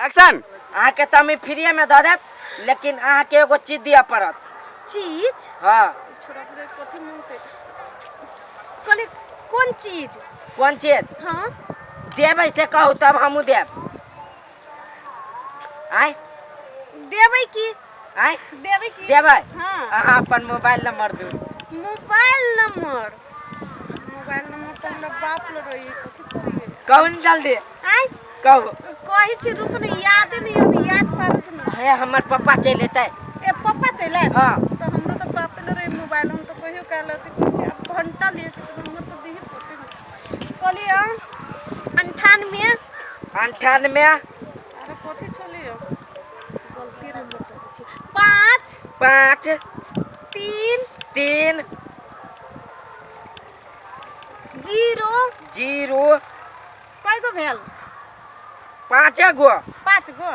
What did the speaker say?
Action. अहाँके तऽ हम फ्रीएमे दऽ देब, लेकिन अहाँके एगो चीज दिअ पड़त। चीज? हाँ। छोड़ा, बुझाइ कथी मांगते? कहली कोन चीज? कोन चीज? हाँ। देबै से कहू, तब हमहूँ देब। आय? देबै की? आय? देबै की? देबै। हाँ। अहाँ अपन मोबाइल नंबर दू। Mobile number? मोबाइल नंबर तऽ हमरा बाप लग रही, कथी करिए? कहू ने जल्दी। आय? कहू। कहै छी, रुक ने, यादे नहीं अभी, याद पारत ना। हे, हमर पप्पा चलि एतै। ए, पप्पा चलि आयत? हाँ। तऽ हमरो तऽ बापे लग रही मोबाइल, हम तऽ कहियो काल अथी करै छी। आब घंटा लिए के तऽ नंबर तऽ दिही पड़तै ने। कहलियै 98। 98। अरे, कथी छलियै? गलती नंबर दऽ दै छी। 5। 5। 3। 3। 0। 0। कय गो भेल? 5 गो। 5 गो।